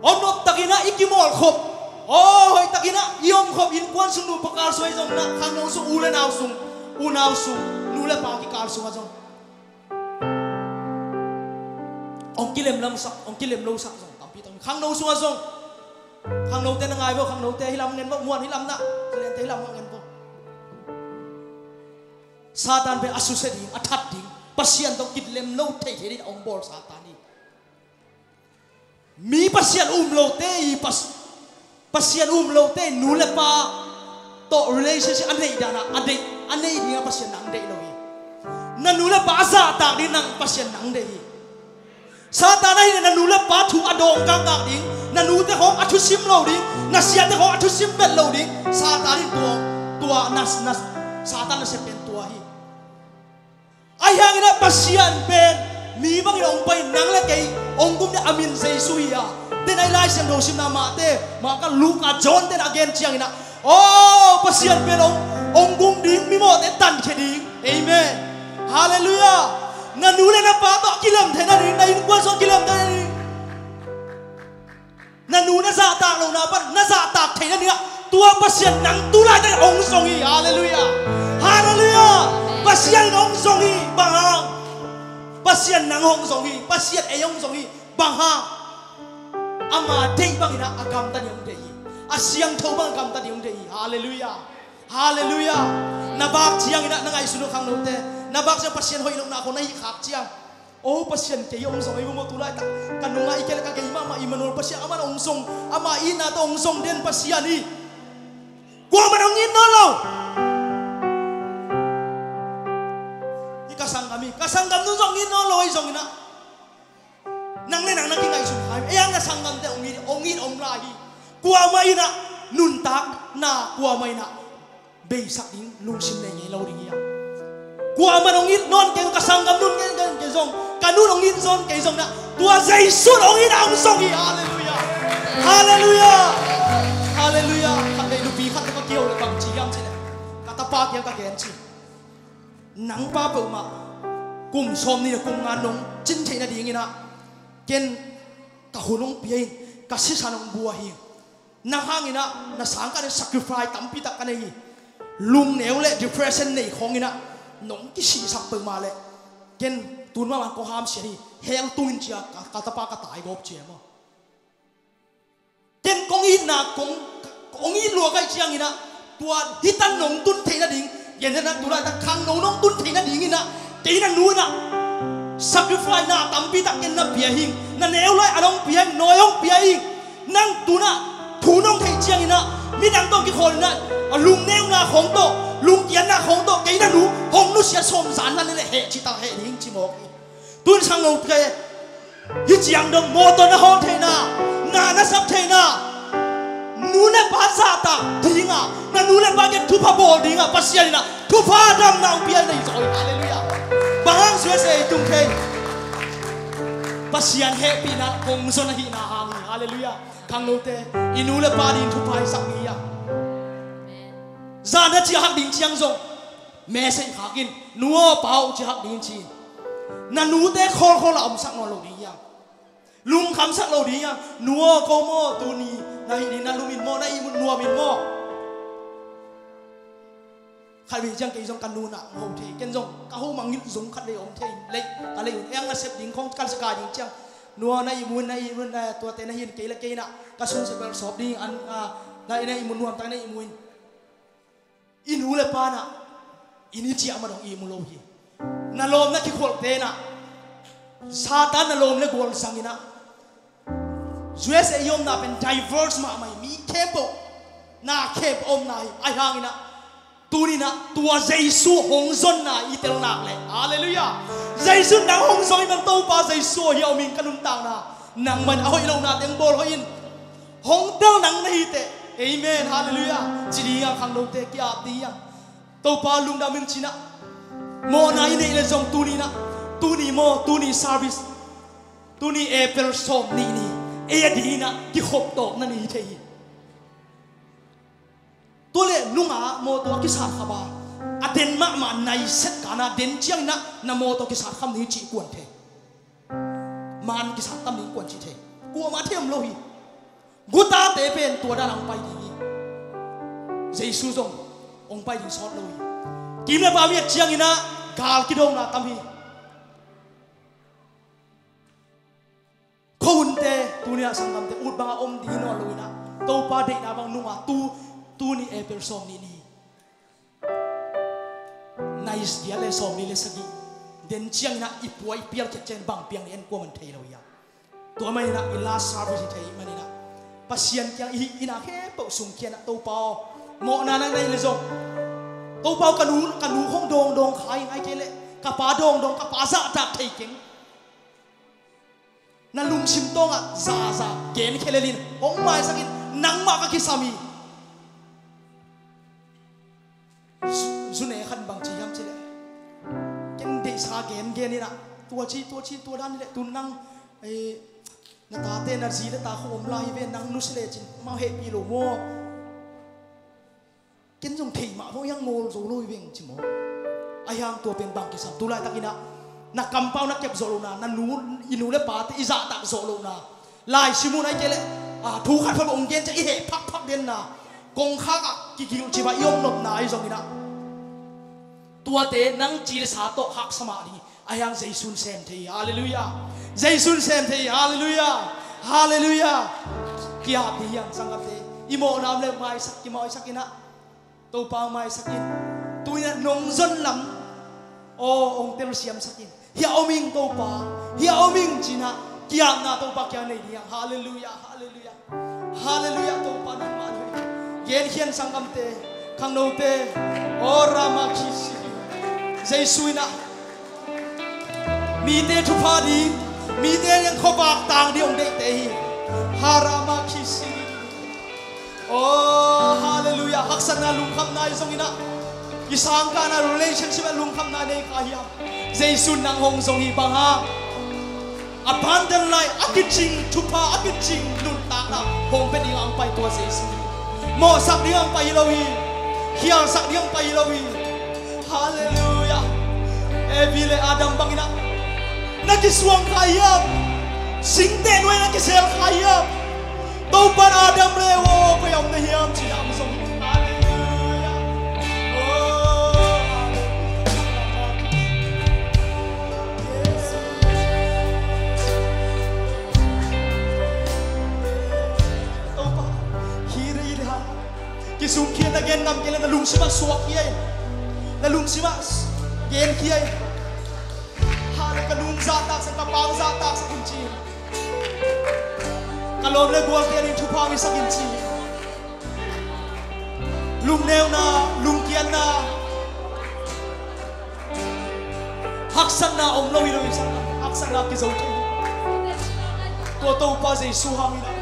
Aw, noptakinah i kimawl khop, aw, hoihtakinah i om khop, innkuan sung, nupa kal sung ahi zonginah, khangno sung, u le nau sung, unau sung, nu le pa kikal sungah zong hong kilemlamsak, hong kilemlosak zong tampi tak hi. Khangno sungah zong, khangnote na ngai vo, khangnote hih lam ngen vo, muan hih lam na, khaliante hih lam ngen vo. Satan pen a susia ding, a that ding, Pasian tawh kilemlo theithei ding a hong bawl Satan hi. Mi Pasian um lote i Pas-, Pasian um lote nu le pa tawh relationship a neih danah a deih, a nei dingah Pasian nang deih lo hi. Na nu le pa a zahtak ding nang Pasian nang deih hi. Satan ahih leh na nu le pa thu a dawng gakgak ding, na nute khawng a thusim lo ding, na siate khawng a thusim bet lo ding. Satan in tua, tua na, na, Satan nasep pen tua hi. Ahi hanginah Pasian pen mi bangin hong pai, nang le kei hong gum ding a min Jesu hi a. Tena i Lai Siangtho simna Mate, Marka, Luka, John ten a gen cianginah, aw, Pasian pen hong, hong gum ding, mimawhte tankhia ding. Amen. Halleluiah. Na nu le na pa tawh a kilem theih nading, na innkuan sung a kilem theih nading, na nu na zahtak lohna pan na zahtak theih nadingah tua Pasian nang tu laitak hong zong hi. Halleluiah. Halleluiah. Pasian in hong zong hi. Bang hang? Pasian nang hong zong hi. Pasian ei hong zong hi. Bang hang? Ama deih banginah a gamta ding hong deih hi. A siangtho bang a gamta ding hong deih hi. Halleluiah. Halleluiah. Na vak cianginah na ngaihsun uh khangnote, na vak ciang Pasian hoih lohna khawng na hih khak ciang, aw, Pasian kei hong zong ei maw, tu laitak ka nungah i kei le ka gei mahmah Immanuel Pasian, amah hong zong, amah itna tawh hong zong den Pasian hi. Kuamah in hong it nawn lo. Hi ka sanggam hi, ka sanggam nu zong it nawn lo ahi zonginah, Nang le nang na kingaihsun kha hi. Ei ang na sanggamte hong it, hong it om lai hi. Kuamah in ah nuntakna, kuamah in ah beisak ding lungsim nei ngei lo ding hi a. Kuamah in hong it nawn kei, ka sanggam nun kei, kei, kei zong, ka nun hong it zawn kei zong in ah, tua Jesu in hong it a hong zong hi. Halleluiah. Halleluiah. Halleluiah. Khat vei nupi khat tawh ka kihou leh bang ci hiam cih leh, ka tapa kiang ka gen ci. Nang pa peuhmah kum sawmnih le kum nga nong cin theih nadingin ah ken ka hun hong pia in, ka sisan hong bua hi. Nang hangin ah na sang ka nei, sacrifice tampi tak ka nei hi. Lungneu le depression nei khawngin ah nong kisihsak peuhmah leh ken tun mahmah kong hamsiat hi. Hell tung in ci a, ka, ka tapa ka tai gawp ci e maw. Ken kong itna kong, kong it lua ka hih ciangin ah, tua hih tan nong tun theih nading, gen hiam, tu laitak khangno nong tun theih nadingin ah, kei na nu in ah sacrifice na tampi tak ken na pia hi. Na neu lai a nong pia hi, nawi hong pia hi. Nang tu in ah thu nong theih ciangin ah, midang tawh kikhawl in ah, a lungneuna khawng tawh, lungkiatna khawng tawh kei na nu hong nusiat sawm zan na leh heh ci tak heh ding ci mawk hi. Tun sangnote, hih ciang dong mawtaw na hawl theihna, na na sap theihna, nu le pa zahtak dinga, na nu le pa kiang thupha bawl dinga Pasian in ah thupha damna hong pia na hi zaw hi. Halleluiah. Bang hang suasia i tung thei? Pasian hehpihna hong zon ahihna hang hi. Halleluiah. Khangnote, i nu le pa ding thupha i sak ni a. Zan a ciah hak ding ciang zong message khak in, nu aw pa aw ci hak ding ci. Na nute khawlkhawl a omsak nawn lo ding hiam? Lungkhamsak lo ding hiam? Nu aw ko maw, tuni na hih ding na lum in maw, na ihmut nuam in maw? Khat vei ciang kei zong ka nu in ah hong ho thei, ken zong ka ho mangngilh zong khat vei om thei, lei, ka lei un, ei ang na sep ding khawng ka sa kai ding ciang, nu aw na ihmu in, na ihmu in, na tuate na hi in, kei le kei in ah ka sung sep bel sawp ding an, ah, na, na ihmu nuam tak na ihmu in. I nu le pa in ah i ni ciah mah dong ihmu lo hi. Na lawm na kikholhte in ah Satan na lawm le gual zang in ah, U S A i omna pen diverse mahmah hi, mi khempeuh na khempeuh omna hi. Ahi hangin ah tuni in ah tua Jesu hong zonna i tel nak leh, halleluiah, Jesu in nang hong zong in ah, Topa Jesu aw, hih a om ing ka nuntakna, nangmah in a hoih lohna teng bawl hoih in. Hong tel nang na hi teh. Amen. Halleluiah. Ci ding hiam khangnote, ki-ap ding hiam? Topa lungdam ing ci in ah, mawhna i neih leh zong tuni in ah, tuni maw, tuni service, tuni April sawmnih ni, ei a dingin ah kikhop tawpna ni thei hi. Tua leh nungah mawtaw a kisat kham a, a den mahmah nai set kan a, den ciangin ah na mawtaw kisat kham ni cih kuan thei. Man kisat tam ding kuan cih thei. Kuamah thei om lo hi. Gutate pen tua dan a hong pai ding hi. Jesu zong hong pai ding sawt lo hi. Kim le pam i et ciangin ah gal kidona tam hi. Khuahunte, tuni-ah sanggamte, ut bangah om ding nawn lo in ah, Topa deihna bang nungah tu, tuni April sawmnih ni, nai giat le sawmli le sagih den ciangin ah i pua i pial khiat ciangin bang piang ding en kuaman thei lo hi a. Tua manin ah i last service hi thei manin ah, Pasian kiang i hih in ah khempeuh sungkhia in ah, Topa aw, mawhna na neih le zong, Topa aw, ka nu, ka nu khong dawngdawng kha ing, ahih kei leh ka pa dawngdawng, ka pa zahtak thei keng. Na lungsim tawngah zaza genkhia lel in, hong maisak in, nangmah ka kisam hi. Zu, zu ne khat in bang ci hiam cih leh, ken deihsa gengen in ah, tua ci, tua ci, tua dan hi leh, tun nang, eh, na tate, na zi le ta khong om lai hi ve, nang nusia lecin amau hehpih lo maw? Ken zong thei mah bang, i hang ngawl zo lo hi veng ci maw? Ahih hang tua pen bang kisam, tu laitakin ah na kampau na kep zawh lohna, na nu, i nu le pate i zahtak zawh lohna, lai sim un, ahih kei leh, ah, thu khat pha bang hong gen ciang i heh phakphak denna, kongkhak ah kigilh cip ah i om nopna ahi zongin ah, tuate nang ci le sa tawh haksa mah ding hi. Ahih hang Jesu in sem thei hi. Halleluiah. Jesu in sem thei hi. Halleluiah. Halleluiah. Ki-ap ding hi hang, sanggamte. I mawhna om leh maisak, kimaisak in ah, Topa maisak in. Tu-in ah nong zon lam aw hong telsiamsak in. Hih a om ing Topa, hih a om ing ci-in ah ki-apna Topa kiang nei ding hi hang. Halleluiah. Halleluiah. Halleluiah, Topa nangmah na hi. Genkhia in, sanggamte, khangnote. Aw, Rama Kisi. Jesu in ah mite thupha ding, Mite in khuavak tang ding hong deihte hi. Harama khisi. Oh, halleluiah. Haksatna, lungkhamna i zong in ah, i sangkahna, relationship ah lungkhamna nei kha hiam? Jesu in nang hong zong hi. Bang hang? Abundant life, a kicing thupha, a kicing nuntakna hong pia ding a hong pai tua Jesu hi. Mawhsak ding a hong pai hi lo hi. Khialsak ding a hong pai hi lo hi. Halleluiah. Evi le Adam bang in ah na kisuang kha hiam? Singteh nuai na kisel kha hiam? Topa in Adam le Eva, koi ah om na hiam, ci-in a hong zong hi. Halleluiah. Oh, Topa, hi re, hi re, ha. Kisumkhia na gen ngam kei leh na lungsim ah suak hi ei. Na lungsim ah gen hi ei. Ha le, ka nu zahtak sa, ka pa zahtak sa kin ci. Ka lawm le gualte ading thupha hong hisak in ci. Lungneuna, lungkiatna, haksatna om lo hi lo hi, haksatna kizo thei hi. Tua Topa Jesu hang in ah.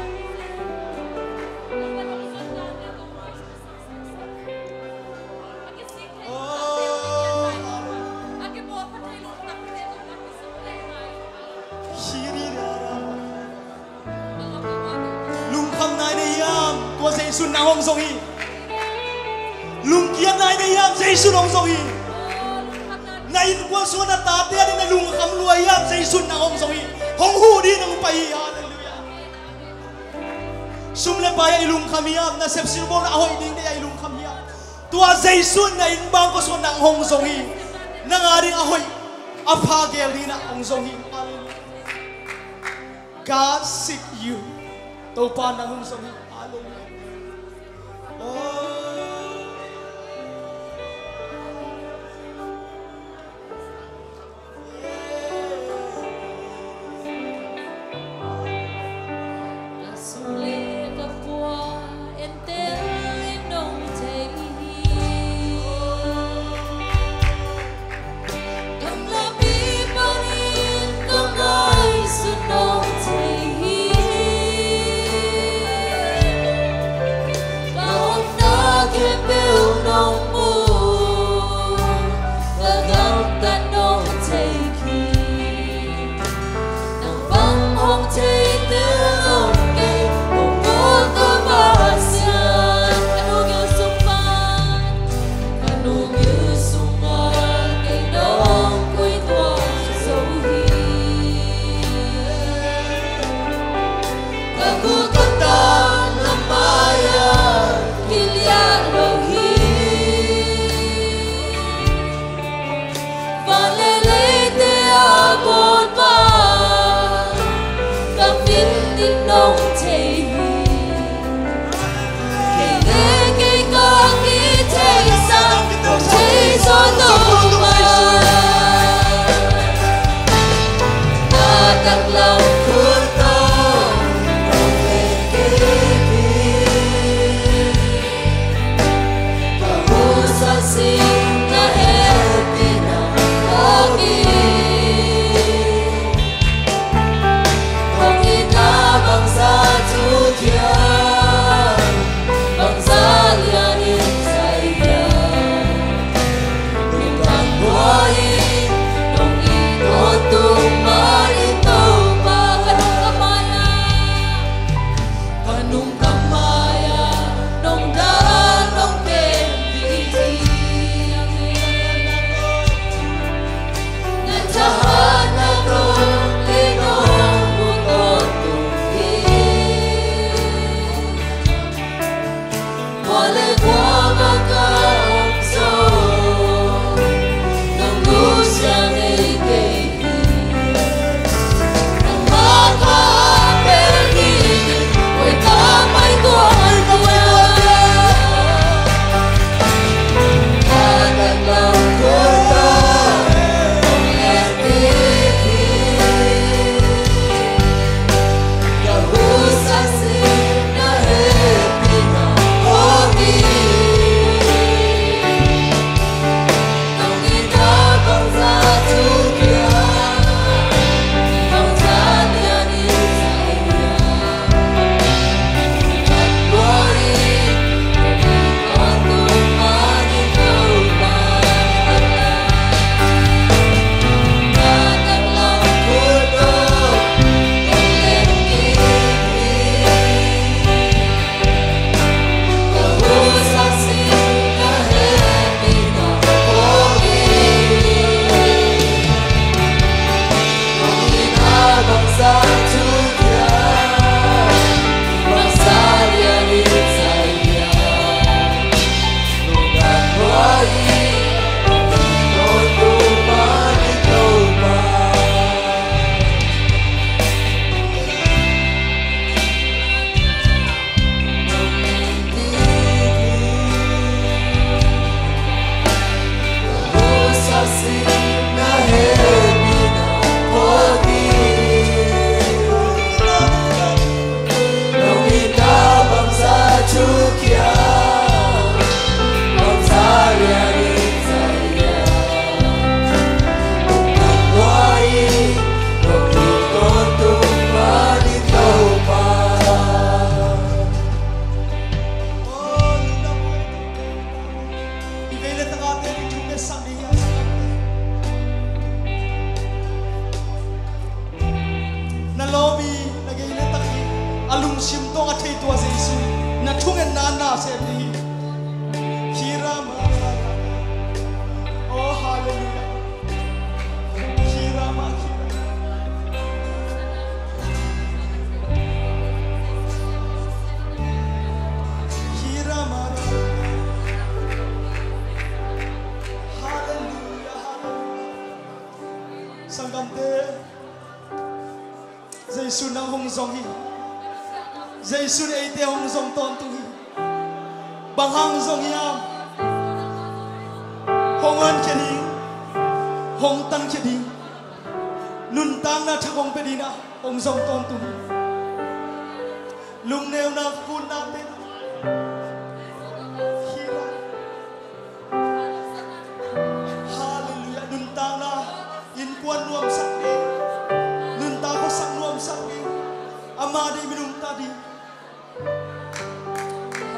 Oh, lungkhamna i nei hiam? Tua Jesu in nang hong zong hi. Lungkiatna i nei hiam? Jesu in hong zong hi. Na innkuan sungah na tate ading na lungkham lua hiam? Jesu in nang hong zong hi. Hong huh ding in hong pai hi. Halleluiah. Sum le pai ah i lungkham hiam? Na sepsil bawlna a hoih ding deih ah i lungkham hiam? Tua Jesu in na inn bangkua sungah nang hong zong hi. Nang ading a hoih, a pha gel ding in ah hong zong hi. Halleluiah. God seek you. Topa nang hong zong hi. Halleluiah. Oh. Ka sum le ka pua entel in nong thei hi. Gamlapi panin ka ngaihsun nong thei hi. Ka omna khempeuh nong mu, ka gamtat nong thei hi. Nang bang hong thei tel nong kei, hong bawl tua Messiah. Ka nu gil sung pan, ka nu gil sung pan kei nong kuituak zo hi. Ka kul ka tang na mai-ah kilian lo hi. Van le leite a bawlpa, ka min in nong thei hi. Kei le kei ka kitheisak nong thei zaw lo mah. Na taklam khut tawh nong len kik hi. Ka husa sing na hehpihna tawh hi. Kong itna bangzah thu thiam, bangzah lian in zai hiam? Nidang hua in nong it tawntung mah in Topa, ka nung ka mai-ah, ka nung ka mai-ah nong dan nong kem ding hi. Na thahatna tawh kei nong mu tawntung hi. Kua le kua bang ka om zong nong nusia ngei kei hi. Nangmah ka pen hi, koi ka maituah hiam? Ka taklam khut tawh nong len kik hi. Ka husa sing na hehpihna tawh hi. Jesu nang hong zong hi. Jesu in eite hong zong tawntung hi. Bang hang zong hiam? Hong honkhia ding, hong tankhia ding, nuntakna thak hong pia dingin ah hong zong tawntung hi. Lungneuna, kutna te. Halleluiah. Nuntakna innkuan nuamsak ding, nuntak khuasak nuamsak ding, ama deih minung ta ding.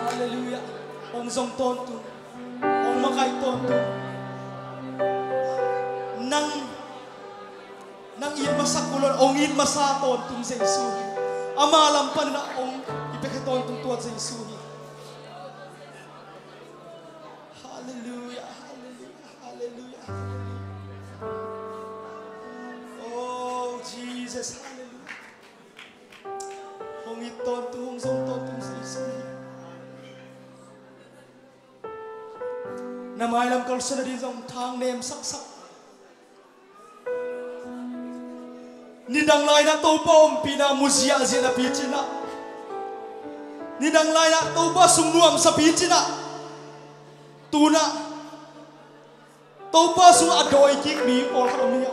Halleluiah. Hong zong tawntung, hong makaih tawntung. Nang, nang it masak uh lo-in hong it masa tawntung Jesu hi. Ama lam panin ah hong i piakhia tawntung tua Jesu hi. Halleluiah, halleluiah, halleluiah, halleluiah. Oh, Jesus, halleluiah. Hong it tawntung, hong zong tawntung Jesu hi. Na mailam kalsuan nading zong thang nemsaksak. Nidang lai-in ah Topa ompihna mu ziahziah napi cih in ah, nidang lai-in ah Topa sung nuamsapi cih in ah, tu-in ah Topa sung a dawi kik mi pawlkhat om hi a.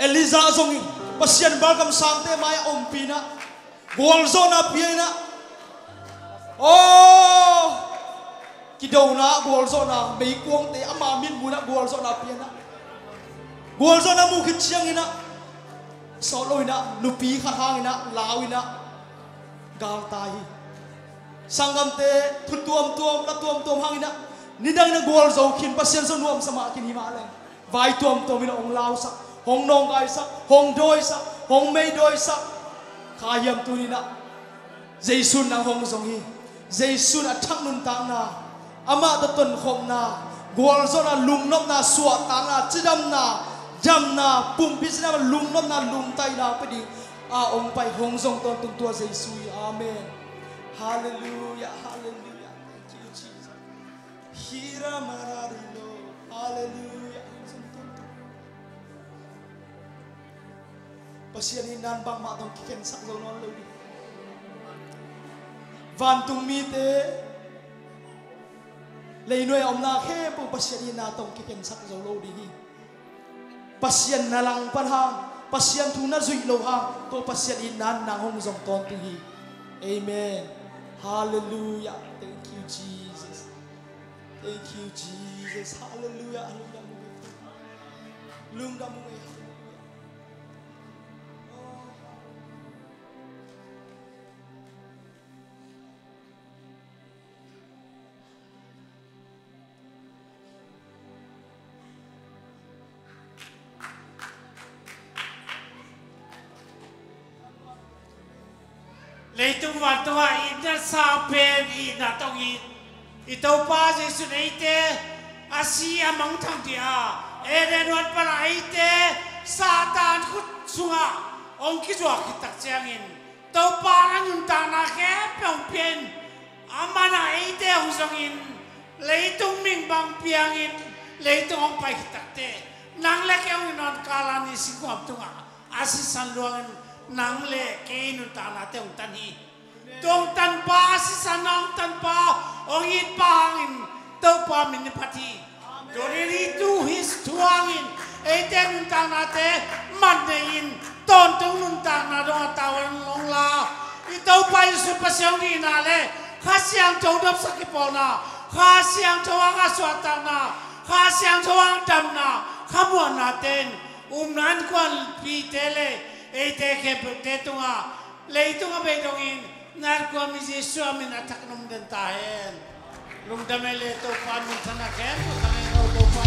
Elijah zong Pasian balkamsangte mai-ah ompih in ah, gualzawhna pia in ah. Aw, kidona, gualzawhna, meikuangte ama mitmuh in ah gualzawhna pia in ah. Gualzawhna muh khit ciangin ah, sawt lo-in ah, nupi khat hangin ah lau-in ah galtai hi. Sanggamte, thu tuamtuam, la tuamtuam hangin ah, nidangin ah gualzo khin, Pasian zong nuamsa mah khin hi mah leng, vai tuamtuam in ah hong lausak, hong nawngkaisak, hong dawisak, hong meidawisak. Kha hiam, tuni-in ah Jesu in nang hong zong hi. Jesu in a thak nuntakna, amah tawh tonkhopna, gualzawhna, lungnopna, suahtakna, cidamna, damna, pumpi cidamna, lungnopna, lungtaina pia ding a hong pai, hong zong tawntung tua Jesu hi. Amen. Halleluiah, halleluiah. Thank you, Jesus. Hira mararilo. Halleluiah. Pasian itna in bangmah tawh kikhensak zo nawn lo ding. Vantung mite, leinuai a omna khempeuh Pasian itna tawh kikhensak zo lo ding hi. Pasian na langpan hang, Pasian thu na zuih loh hang, tua Pasian itna in nang hong zong tawntung hi. Amen. Halleluiah. Thank you, Jesus. Thank you, Jesus. Halleluiah. Lungdam ung ei. Lungdam ung ei. Halleluiah. Leitung vantung ah itna sang pen itna tawh it. I Topa Jesu in eite a si a mangthang ding a, Eden huan pan a eite Satan khut sungah hong kizuak khit tak ciangin, Topa in a nuntakna khempeuh hong pia in, amah in a eite hong zongin, leitung ming bang piangin leitung hong pai khit takteh, nang le kei hong i nawn kal a ni singkuang tungah a sisan luangin nang le kei nuntaknate hong tan hi. Tua hong tanpa, a sisan a hong tanpa, hong itpa hangin Topa min i phat hi. Tua ding hi, tu hi, tu hangin eite nuntaknate man nei-in tawntung nuntakna dong a tavuan hong la. I Topa Jesu Pasian hong dihna le Kha Siangtho dopsak kipawlna, Kha Siangtho hanga suahtakna, Kha Siangtho hanga damna, khamuanna ten, umna innkuanpihte le eite khempeuhte tungah, leitung a bei dongin, na innkuan mi Jesu a min a thak nong den ta hen. Lungdam ei le, Topa minthanna khempeuh tang ei lo, Topa